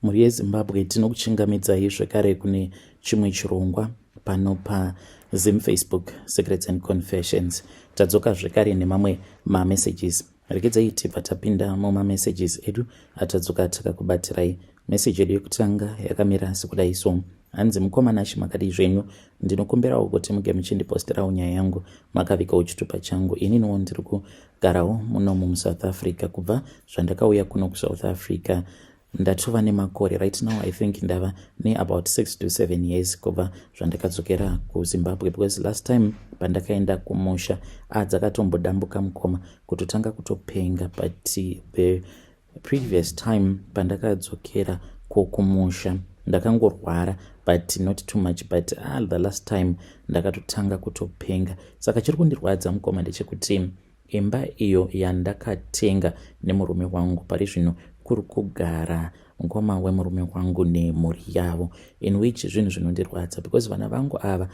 Mhuri yeZimbabwe, tinokuchingamidzai zvekare kune chimwe chirongwa pano paZim Facebook Secrets and Confessions. Tadzoka zvekare nemamwe mamessages. Regedzai tibva tapinda mumamessages edu atadzoka takakubatirai. Message yedu yekutanga yakamira sekudai so. Hanzi, "Mukoma Nashi, makadii zvenyu? Ndinokumbirawo kuti muge muchindiposterawo nyaya yangu makavigawo chitupa changu. Ininiwo ndiri kugarawo munomu muSouth Africa. Kubva zvandakauya kuno kuSouth Africa ndatova nemakore. Right now I think ndava neabout 6 to 7 years kubva zvandakadzokera kuZimbabwe, because last time pandakaenda kumusha dzakatombodambuka mukoma, kutotanga kutopenga. But the previous time pandakadzokera kumusha ndakangorwara, but not too much. But the last time ndakatotanga kutopenga. Saka chiri kundirwadza mukoma ndechekuti imba iyo yandakatenga nemurume wangu, pari zvino kuri kugara mukoma wemurume wangu nemhuri yavo, in which zvinhu zvinondirwadza because vana vangu ava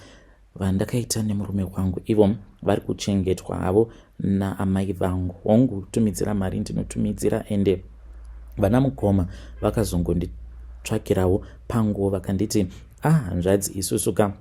vandakaita nemurume wangu, ivo vari kuchengetwa havo naamai vangu. Hongu, tumidzira mari ndinotumidzira, ende vana mukoma vakazongonditsvakirawo panguo, vakanditi, 'Ah, hanzvadzi, isusu ka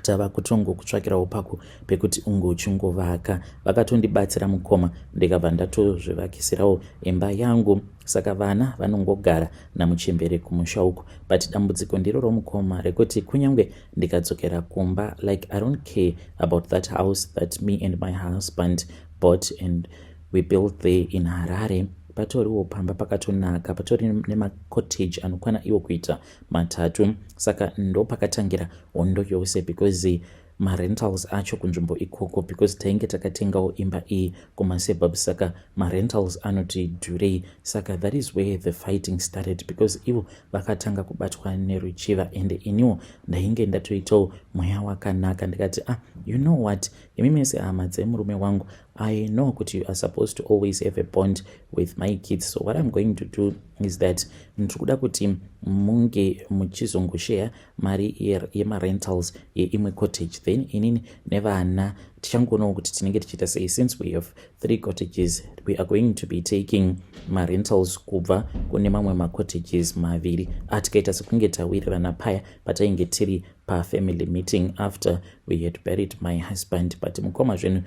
tava kutongokutsvakirawo pako pekuti unge uchingovaka.' Vakatondibatsira mukoma, ndikabva ndatozvivakisirawo imba yangu. Saka vana vanongogara namuchembere kumusha uko. But dambudziko ndiro romukoma rekuti kunyange ndikadzokera kumba, like, I don't care about that house that me and my husband bought and we built there in Harare. Patoriwo pamba pakatonaka, patori nemacottage anokwana iwo kuita matatu. Saka ndo pakatangira hondo yose, because marentals acho kunzvimbo ikoko, because tainge takatengawo imba iyi kumasuburbs, saka marentals anoti dhurei. Saka that is where the fighting started, because ivo vakatanga kubatwa neruchiva, and iniwo ndainge ndatoitawo mweya wakanaka. Ndikati, 'Ah, you know what, imi mese hama dzemurume wangu, I know kuti you are supposed to always have a bond with my kids. So what I'm going to do is that ndiri kuda kuti munge muchizongosheya mari yemarentals yeimwe cottage, then inini nevana tichangoonawo kuti tinenge tichiita sei. Since we have three cottages, we are going to be taking marentals kubva kune mamwe macottages maviri.' Atikaita sekunge tawirirana paya patainge tiri pafamily meeting after we had buried my husband. But mukoma, zvinhu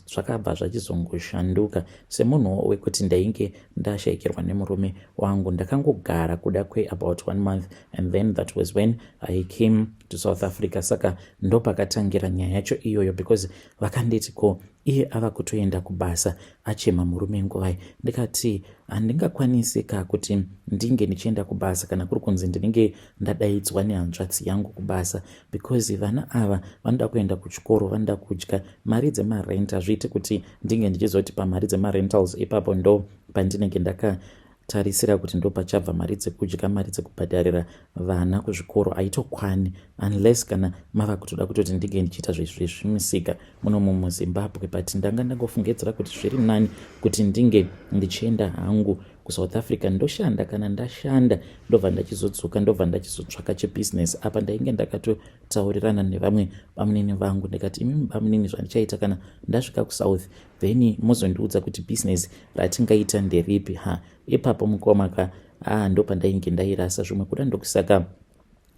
zvakabva zvachizongoshanduka. Semunhu wekuti ndainge ndashayikirwa nemurume wangu, ndakangogara kuda kweabout one month, and then that was when I came to South Africa. Saka ndopakatangira nyaya yacho iyoyo, because vakanditi, 'Ko iye ava kutoenda kubasa achema murume nguvai?' Ndikati, 'Handingakwanisi ka kuti ndinge ndichienda kubasa kana kuri kunzi ndinenge ndadaidzwa nehanzvadzi yangu kubasa, because vana ava vanoda kuenda kuchikoro, vanoda kudya. Mari dzemarent hazviiti kuti ndinge ndichizoti pamari dzemarentals ipapo ndo pandinenge ndakatarisira kuti ndo pachabva mari dzekudya, mari dzekubhadharira vana kuzvikoro. Haitokwani unless kana mava kutoda kutoti ndinge ndichiita zvezvimisika munomu muZimbabwe. But ndanga ndangofungidzira kuti zviri nani kuti ndinge ndichienda hangu kuSouth Africa, ndoshanda. Kana ndashanda, ndobva ndachizodzoka, ndobva ndachizotsvaka chebhizinesi.' Apa ndainge ndakatotaurirana nevamwe bamunini vangu. Ndikati, 'Imi bamunini, zvandichaita, kana ndasvika kuSouth, then mozondiudza kuti bhizinesi ratingaita nderipi.' Ha, ipapo mukoma ka, ah, ndo pandainge ndairasa zvimwe kuda. Ndokusaka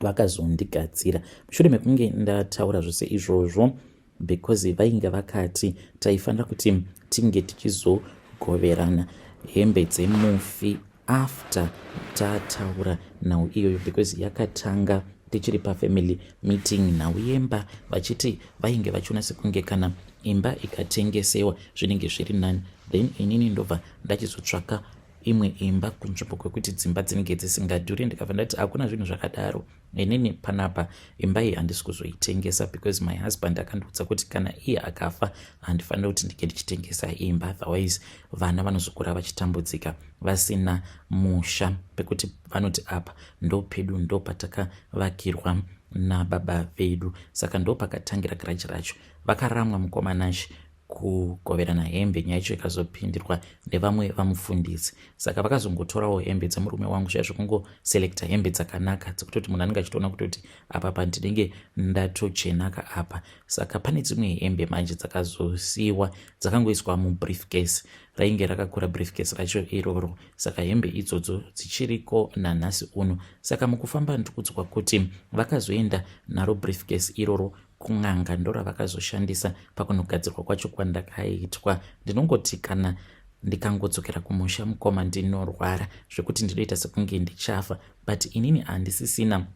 vakazondigadzira mushure mekunge ndataura zvose izvozvo, because vainge vakati taifanira kuti tinge tichizogoverana hembe dzemufi after tataura nhau iyoyo, because yakatanga tichiri pafamily meeting, nhau yemba, vachiti vainge vachiona sekunge kana imba ikatengesewa zvinenge zviri nani, then inini ndobva ndachizotsvaka imwe imba kunzvimbo kwekuti dzimba dzinenge dzisingadhuri. Ndikabva ndati, 'Hakuna zvinhu zvakadaro. Inini panapa imba iyi handisi kuzoitengesa, because my husband akandiudza kuti kana iye akafa handifaniri kuti ndinge ndichitengesa imba, otherwise vana vanozokura vachitambudzika vasina musha pekuti vanoti apa ndo pedu, ndo patakavakirwa nababa vedu.' Saka ndo pakatangira grudge racho. Vakaramwa mukoma Nashi. Kugoverana hembe, nyaya yacho ikazopindirwa nevamwe vamufundisi, saka vakazongotorawo hembe dzemurume wangu zviya zvekungoselecta hembe dzakanaka dzekutoti munhu anenge achitoona kutoti apa pandinenge ndatochenaka apa. Saka pane dzimwe hembe manje dzakazosiyiwa dzakangoiswa mubriefcase, rainge rakakura briefcase racho iroro. Saka hembe idzodzo dzichiriko nanhasi uno. Saka mukufamba ndikudzwa kuti vakazoenda naro briefcase iroro kun'anga, ndoravakazoshandisa pakunogadzirwa kwacho kwandakaitwa. Ndinongoti kana ndikangodzokera kumusha, mukoma, ndinorwara zvekuti ndinoita sekunge ndichafa, but inini handisisina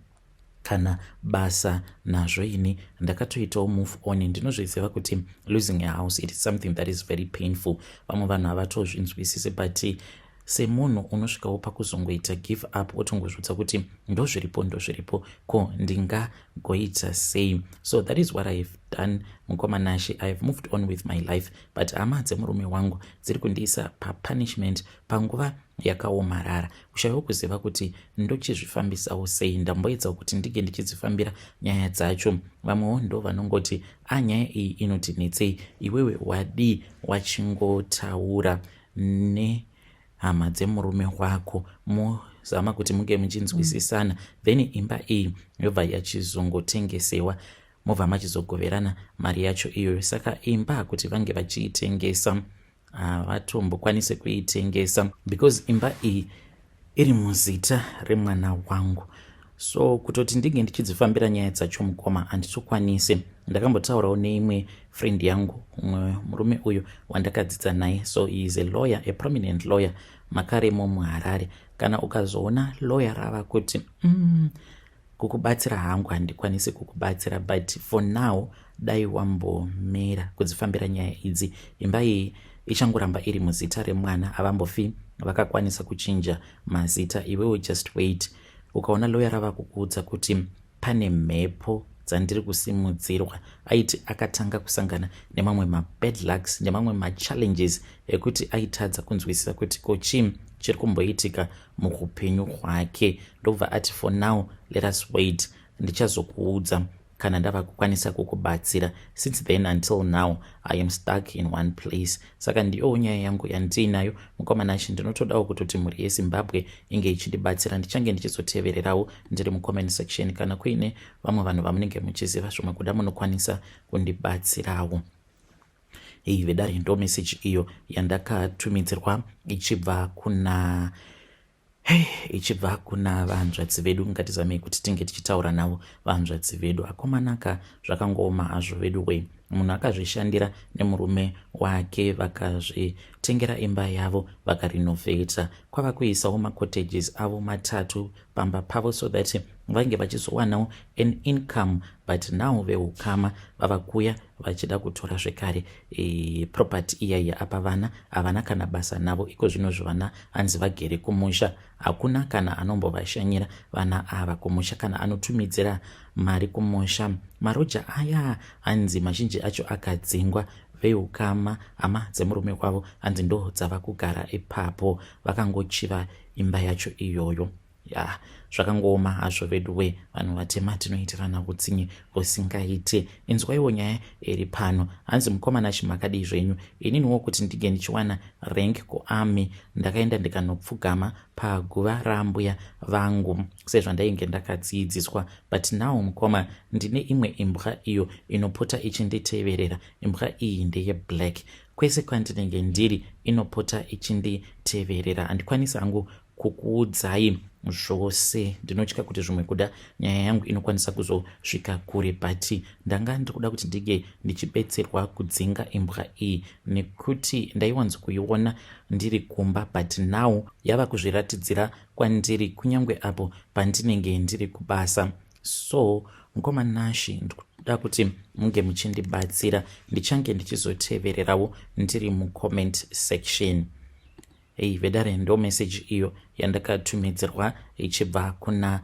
kana basa nazvo. Ini ndakatoitawo move on. Ndinozviziva kuti losing a house, it is something that is very painful. Vamwe vanhu havatozvinzwisisi, but semunhu unosvikawo pakuzongoita give up, otongozviudza kuti ndozviripo, ndozviripo, ko ndingagoita sei? So that is what I have done, mukoma Nashe. I have moved on with my life, but hama dzemurume wangu dziri kundiisa papunishment panguva yakaomarara, kushayiwa kuziva kuti ndochizvifambisawo sei. Ndamboedzawo kuti ndinge ndichidzifambira nyaya dzacho. Vamwewo ndo vanongoti, "A, nyaya iyi inoti netsei, iwewe wadii wachingotaura nehama dzemurume wako, muzama kuti munge muchinzwisisana, then imba iyi yobva yachizongotengesewa, mobva machizogoverana mari yacho iyoyo." Saka imba kuti vange vachiitengesa, havatombokwanisi kuitengesa because imba iyi iri muzita remwana wangu. So kutoti ndinge ndichidzifambira nyaya dzacho, mukoma, handitokwanisi. Ndakambotaurawo neimwe friend yangu, umwe murume uyu wandakadzidza naye. So he is a lawyer, a prominent lawyer makaremo muHarare. Kana ukazoona lawyer rava kuti, kukubatsira hangu handikwanisi kukubatsira, but for now dai wambomera kudzifambira nyaya idzi. Imba iyi ichangoramba iri muzita remwana, havambofi vakakwanisa kuchinja mazita. Iwewo just wait." Ukaona lawyer rava kukuudza kuti pane mhepo dzandiri kusimudzirwa, aiti akatanga kusangana nemamwe mabad lucks, nemamwe machallenges ekuti aitadza kunzwisisa kuti ko chii chiri kumboitika muupenyu hwake. Ndobva ati, "For now let us wait, ndichazokuudza kana ndava kukwanisa kukubatsira." Since then until now I am stuck in one place. Saka ndiyowo nyaya yangu yandiinayo, mukoma Nashe. Ndinotodawo kutoti mhuri yeZimbabwe inge ichindibatsira. Ndichange ndichizotevererawo ndiri mucomment section. Kana kuine vamwe vanhu vamunenge muchiziva, zvimwe kuda munokwanisa kundibatsirawo. Ei vedare, ndo meseji iyo yandakatumidzirwa ichibva kuna vanzvadzi vedu. Ngatizamei kuti tinge tichitaura navo vanzvadzi vedu. Akomanaka, zvakangooma hazvo vedu wei. Munhu akazvishandira nemurume wake, vakazvitengera imba yavo, vakarinovheta, kwava kuisawo macottages avo matatu pamba pavo so that vange vachizowanawo an income. But now veukama vava kuya vachida kutora zvekare property iyaiya. Apa vana havana kana basa navo iko zvinozvo. Vana hanzi vagere kumusha, hakuna kana anombovashanyira vana ava kumusha, kana anotumidzira mari kumusha. Maroja aya hanzi mazhinji acho akadzingwa. Veukama, hama dzemurume wavo, hanzi ndo dzava kugara ipapo, vakangochiva imba yacho iyoyo. Ya, zvakangooma hazvo vedu we. Vanhu vatema tinoitirana utsinye husingaiti. Inzwaiwo nyaya iri pano. Hanzi, "Mukoma Nashe, makadii zvenyu? Ininiwo kuti ndinge ndichiwana rank kuarmy, ndakaenda ndikanopfugama paguva rambuya vangu sezvandainge ndakadzidziswa. But now, mukoma, ndine imwe imbwa iyo inopota ichinditeverera. Imbwa iyi ndeyeblack. Kwese kwandinenge ndiri inopota ichinditeverera. Handikwanisi hangu kukuudzai zvose, ndinotya kuti zvimwe kuda nyaya yangu inokwanisa kuzosvika kure, but ndanga ndiri kuda kuti ndinge ndichibetserwa kudzinga imbwa iyi nekuti ndaiwanza kuiona ndiri kumba, but now yava kuzviratidzira kwandiri kunyange apo pandinenge ndiri kubasa. So mukoma Nashe, ndikuda kuti munge muchindibatsira. Ndichange ndichizotevererawo ndiri mucomment section." Ei vedare, ndo message iyo yandakatumidzirwa ichibva kuna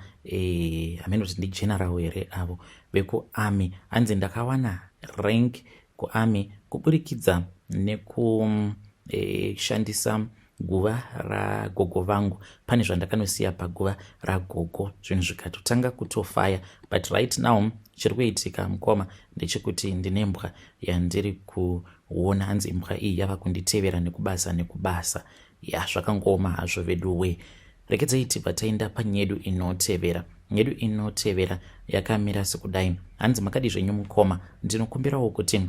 hameno kuti ndigeneral here avo vekuarmy. Hanzi ndakawana rank kuarmy kuburikidza nekushandisa. Guva ragogo vangu, pane zvandakanosiya paguva ragogo, zvinhu zvikatotanga kutofaya. But right now chiri kuitika, mukoma, ndechekuti ndine mbwa yandiri kuona. Hanzi imbwa iyi yava kunditevera nekubasa nekubasa. Ya, zvakangooma hazvo veduwe. Rekedzai tibva taenda panyedu inotevera. Nyedu inotevera yakamira sekudai. Hanzi, "Makadi zvenyu mukoma? Ndinokumbirawo kuti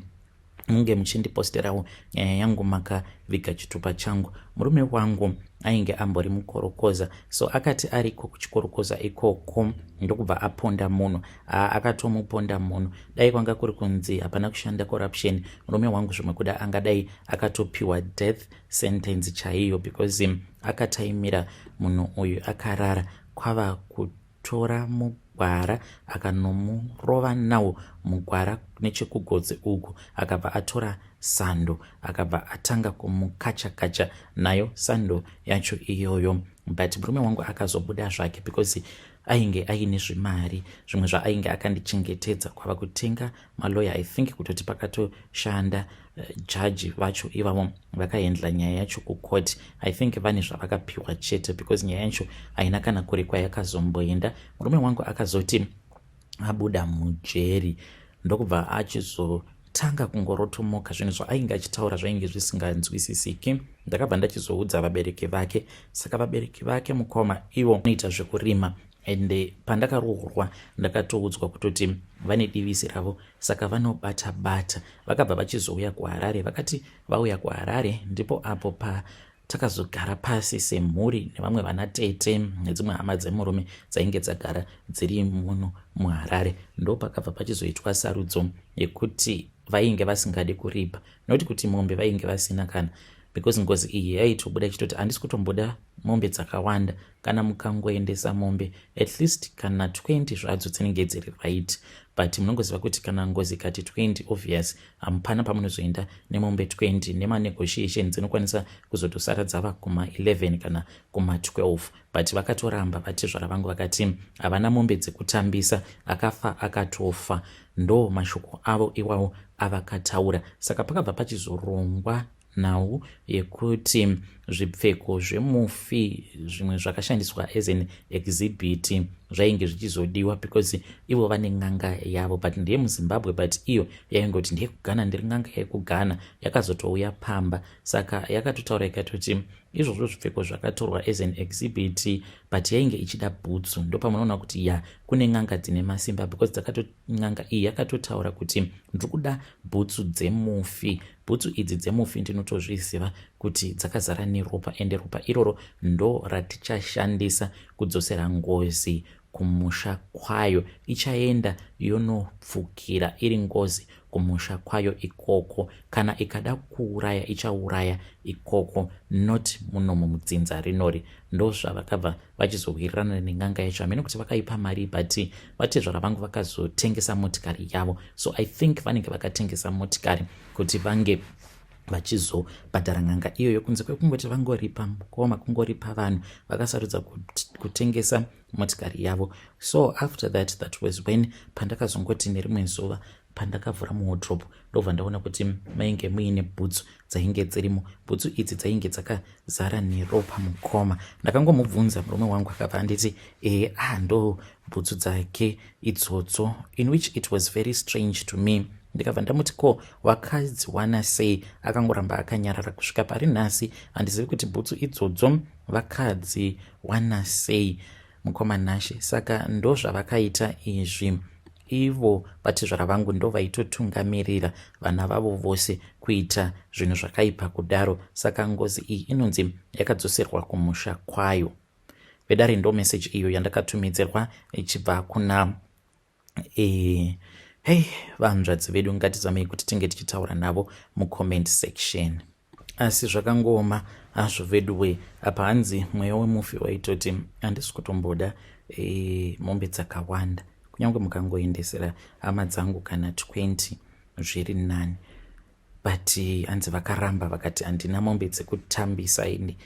munge muchindiposterawo nyaya yangu makaviga chitupa changu. Murume wangu ainge ambori mukorokoza, so akati ariko kuchikorokoza ikoko ndokubva aponda munhu. Akatomuponda munhu. Dai kwanga kuri kunzi hapana kushanda corruption, murume wangu zvimwe kuda angadai akatopiwa death sentence chaiyo, because akataimira munhu uyu akarara, kwava kutora mugwara akanomurova nawo mugwara nechekugotsi uku. Akabva atora sando, akabva atanga kumukacha kacha nayo sando yacho iyoyo. But murume wangu akazobuda zvake because ainge aine zvimari zvimwe zvaainge akandichengetedza, kwava kutenga maloya. I think kutoti pakatoshanda jaji vacho ivavo vakahandla nyaya yacho kucourt, I think vane zvavakapiwa chete, because nyaya yacho haina kana kure kwayakazomboenda. Murume wangu akazoti abuda mujeri, ndokubva achizotanga kungorotomoka. Zvinhu zvaainge achitaura zvainge zvisinganzwisisiki. Ndakabva ndachizoudza vabereki vake. Saka vabereki vake, mukoma, ivo vanoita zvekurima, ende pandakaroorwa ndakatoudzwa kutoti vane divisi ravo, saka vanobata bata. Vakabva vachizouya kuHarare. Vakati vauya kuHarare, ndipo apo pa takazogara pasi semhuri nevamwe vana tete nedzimwe hama dzemurume dzainge dzagara dziri muno muHarare. Ndo pakabva pachizoitwa sarudzo yekuti vainge vasingadi kuripa, noti kuti mombe vainge vasina kana, because ngozi iyi yaitobuda ichitoti, "Handisi kutomboda mombe dzakawanda. Kana mukangoendesa mombe at least kana 20 zvadzo dzinenge dziri right." But munongoziva kuti kana ngozi ikati 20, obvious hamupana pamunozoenda nemombe 20. Nemanegotiation dzinokwanisa kuzotosara dzava kuma11 kana kuma12. But vakatoramba vatezvara vangu, vakati havana mombe dzekutambisa, akafa akatofa. Ndo mashoko avo iwawo avakataura. Saka pakabva pachizorongwa nhau yekuti zvipfeko zvemufi zvimwe zvakashandiswa as an exhibit zvainge zvichizodiwa, because ivo vane n'anga yavo, but ndeye muZimbabwe, but iyo yaingoti ndeyekuGhana, ndiri n'anga yekuGhana. Yakazotouya pamba, saka yakatotaura ikatoti izvozvo zvipfeko zvakatorwa as an exhibit, but yainge ichida bhutsu. Ndopamunoona kuti ya, kune n'anga dzine masimba, because n'anga iyi yakatotaura kuti, "Ndiri kuda bhutsu dzemufi. Bhutsu idzi dzemufi ndinotozviziva kuti dzakazara neropa, ende ropa iroro ndo ratichashandisa kudzosera ngozi kumusha kwayo. Ichaenda yonopfukira iri ngozi kumusha kwayo ikoko. Kana ikada kuuraya, ichauraya ikoko, not munomu mudzinza rinori." Ndo zvavakabva vachizowirirana nen'anga yacho. Hamene kuti vakaipa mari, but vatezvara vangu vakazotengesa motikari yavo. So I think vanenge vakatengesa motikari kuti vange vachizobhadhara n'anga iyoyo. Kunze kwekungoti vangoripa, mukoma, kungoripa vanhu, vakasarudza kutengesa motikari yavo. So after that, that was when pandakazongoti nerimwe zuva pandakavhura muwardrobe, ndobva ndaona kuti mainge muine bhutsu dzainge dzirimo. Bhutsu idzi dzainge dzakazara neropa, mukoma. Ndakangomubvunza murume wangu, akabva anditi, "E, ah, ndo bhutsu dzake idzodzo," in which it was very strange to me. Ndikabva ndamuti, "Ko wakadziwana sei?" Akangoramba akanyarara kusvika pari nhasi. Handizivi kuti bhutsu idzodzo vakadziwana sei, mukoma Nashe. Saka ndo zvavakaita izvi. Ivo vatezvara vangu ndo vaitotungamirira vana vavo vose kuita zvinhu zvakaipa kudaro. Saka ngozi iyi inonzi yakadzoserwa kumusha kwayo. Vedare, ndo meseji iyo yandakatumidzirwa ichibva kuna hei, vanzvadzi vedu. Ngatizamei kuti tinge tichitaura navo mucomment section. Asi zvakangooma hazvo veduwe. Apa hanzi mweya wemufi waitoti, "Handisi kutomboda mombe dzakawanda. Kunyange mukangoendesera hama dzangu kana 20 zviri nani." But hanzi vakaramba, vakati, "Handina mombe dzekutambisa ini."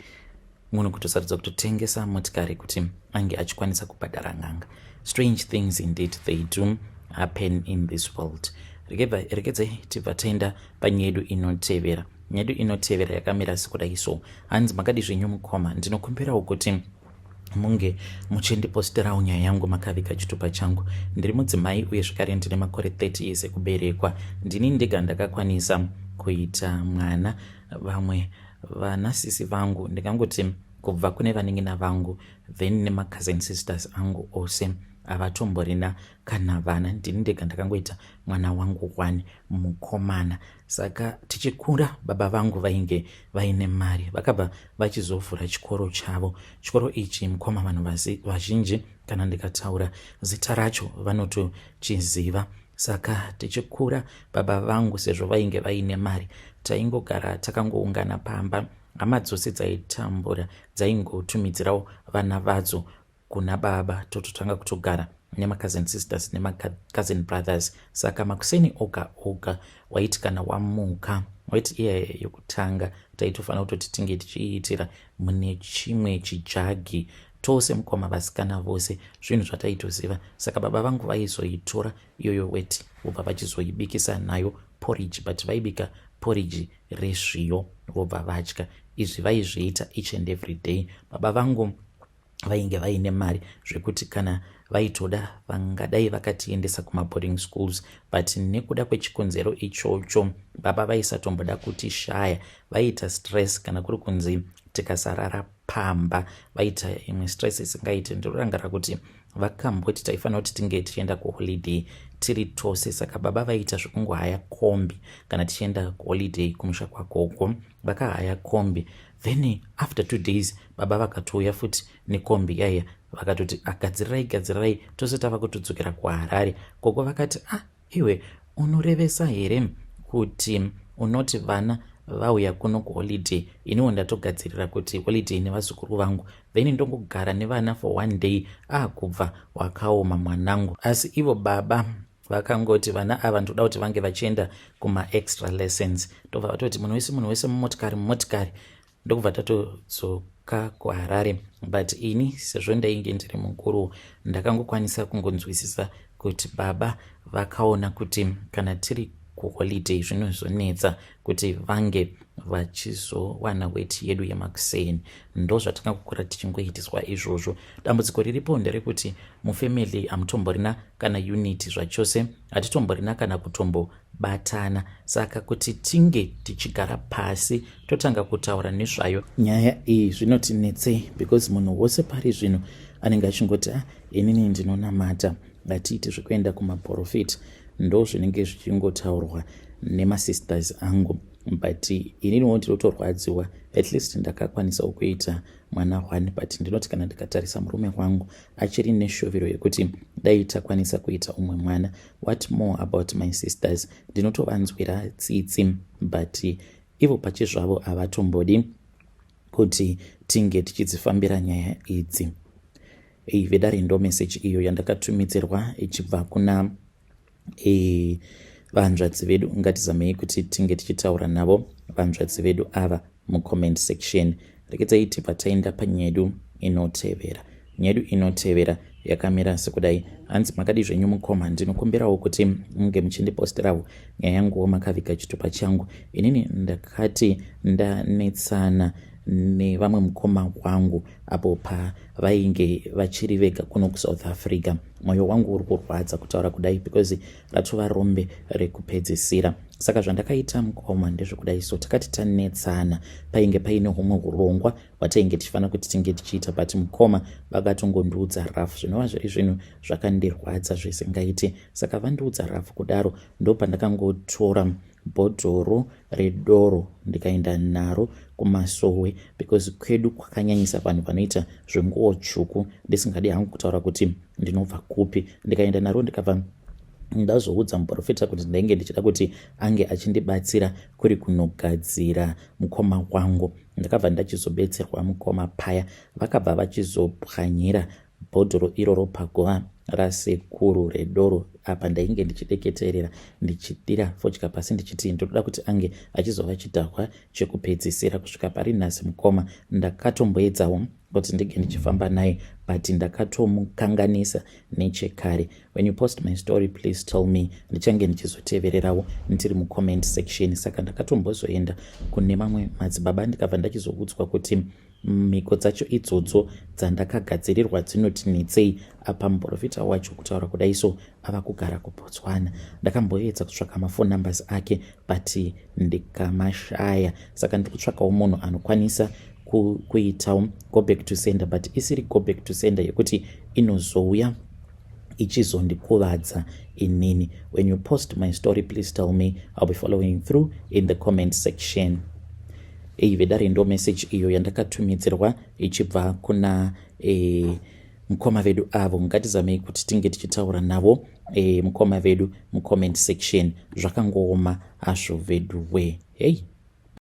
Munhu kutosarudza kutotengesa motikari kuti ange achikwanisa kubhadhara n'anga. Strange things indeed, they do happen in this world. Regedzai tibva taenda panyedu inotevera. Nyedu inotevera yakamira sekudai so. Hanzi makadi zvenyu mukoma, ndinokumbirawo kuti munge muchindiposterawo nyaya yangu makaviga chitupa changu. Ndiri mudzimai uye zvekare ndine makore 30 years ekuberekwa. Ndini ndega ndakakwanisa kuita mwana, vamwe vana sisi vangu ndingangoti kubva kune vanin'ina vangu then nemacousin sisters angu ose havatomborina kana vana. Ndini ndega ndakangoita mwana wangu one mukomana. Saka tichikura baba vangu vainge vaine mari, vakabva vachizovhura chikoro chavo. Chikoro ichi mukoma, vanhu vazhinji kana ndikataura zita racho vanotochiziva. Saka tichikura baba vangu sezvo vainge vaine mari, taingogara takangoungana pamba. Hama dzose dzaitambura dzaingotumidzirawo vana vadzo kuna baba, tototanga kutogara nemacousin sisters nemacousin brothers. Saka makuseni oga oga waiti kana wamuka, waiti iya yekutanga taitofanira kutoti tinge tichiitira mune chimwe chijagi tose mukoma, vasikana vose, zvinhu zvataitoziva. Saka baba vangu vaizoitora iyoyo weti vobva vachizoibikisa nayo porridge, but vaibika porridge rezviyo vobva vadya. Izvi vaizviita each and every day. Baba vangu vainge vaine mari zvekuti kana vaitoda vangadai vakatiendesa kumaboarding schools, but nekuda kwechikonzero ichocho baba vaisatomboda kutishaya. Vaiita stress kana kuri kunzi tikasarara pamba, vaita imwe stress isingaiti. Ndinorangarira kuti vakamboti taifanira kuti tinge tichienda kuholiday tiri tose. Saka baba vaiita zvekungohaya kombi kana tichienda kuholiday kumusha kwagogo. Vakahaya kombi, then after 2 days baba vakatouya futi nekombi yaiya, vakatoti, "Agadzirirai, gadzirirai, tose tava kutodzokera kuHarare." Gogo vakati, "Ah, iwe unorevesa here kuti unoti vana vauya kuno kuholiday, iniwo ndatogadzirira kuti holiday nevazukuru vangu, then ndongogara nevana for one day? Ah, kubva wakaoma mwanangu." Asi ivo baba vakangoti, "Vana ava ndoda kuti vange vachienda kumaextra lessons." Ndobva vatoti, "Munhu wese, munhu wese mumotikari, mumotikari." Ndokubva tatodzoka kuHarare. But ini sezvo ndainge ndiri mukuru, ndakangokwanisa kungonzwisisa kuti baba vakaona kuti kana tiri kuholiday zvinozonetsa kuti vange vachizowana weti yedu yemakuseni. Ndo zvatakangokura tichingoitiswa izvozvo. Dambudziko riripo nderekuti mufamily hamutomborina kana unity zvachose, hatitomborina kana kutombobatana. Saka kuti tinge tichigara pasi totanga kutaura nezvayo nyaya iyi zvinotinetsei, because munhu wose pari zvino anenge achingoti, "Ah, inini ndinonamata, ngatiite zvekuenda kumaprofita." Ndo zvinenge zvichingotaurwa nemasisters angu, but ininiwo ndinotorwadziwa. At least ndakakwanisawo kuita mwana one, but ndinoti kana ndikatarisa murume wangu achiri neshuviro yekuti dai takwanisa kuita umwe mwana. What more about my sisters? Ndinotovanzwira tsitsi, but ivo pachizvavo havatombodi kuti tinge tichidzifambira nyaya idzi. Vedare, ndo meseji iyo yandakatumidzirwa ichibva kuna vanzvadzi vedu. Ngatizamei kuti tinge tichitaura navo vanzvadzi vedu ava mucomment section. Rekedzai tibva taenda panyedu inotevera. Nyedu inotevera yakamira sekudai. Hanzi, "Makadi zvenyu mukoma, ndinokumbirawo kuti munge muchindiposterawo nyaya yanguwo makaviga chitupa changu. Inini ndakati ndanetsana nevamwe mukoma wangu apo pavainge vachiri vega kuno kuSouth Africa. Mwoyo wangu uri kurwadza kutaura kudai because ratova rombe rekupedzisira. Saka zvandakaita mukoma ndezvekudai so. Takati tanetsana, painge paine humwe urongwa hwatainge tichifanira kuti tinge tichiita, but mukoma vakatongondiudza rough, zvinova zviri zvinhu zvakandirwadza zvisingaiti. Saka vandiudza rough kudaro, ndopandakangotora bhodhoro redoro ndikaenda naro kumasowe, because kwedu kwakanyanyisa vanhu vanoita zvenguo tsvuku, ndisingadi hangu kutaura kuti ndinobva kupi. Ndikaenda naro, ndikabva ndazoudza muprofita kuti ndainge ndichida kuti ange achindibatsira kuri kunogadzira mukoma wangu. Ndakabva ndachizobetserwa mukoma paya, vakabva vachizopwanyira bhodhoro iroro paguva rasekuru redoro. Apa ndainge ndichideketerera, ndichidira fodya pasi, ndichiti ndinoda kuti ange achizova chidhakwa chekupedzisira. Kusvika pari nhasi mukoma, ndakatomboedzawo Kuti ndege ndichifamba naye, but ndakatomukanganisa nechekare. When you post my story, please tell me. Ndichange ndichizotevererawo ndiri mucomment section. Saka ndakatombozoenda kune mamwe madzibaba, ndikabva ndachizoudzwa kuti mhiko dzacho idzodzo dzandakagadzirirwa dzinoti netsei. Apa muprofita wacho, kutaura kudai so, ava kugara kuBotswana. Ndakamboedza kutsvaka maphone numbers ake, but ndikamashaya. Saka ndiri kutsvakawo munhu anokwanisa kuitawo go back to sender, but isiri go back to sender yekuti inozouya ichizondikuvadza inini. When you post my story, please tell me. I'll be following through in the comment section. Ei, vedare, ndo message iyo yandakatumidzirwa ichibva kuna mukoma vedu avo. Ngatizamei kuti tinge tichitaura navo, mukoma vedu, mucomment section. Zvakangooma hazvo vedu we. Hei.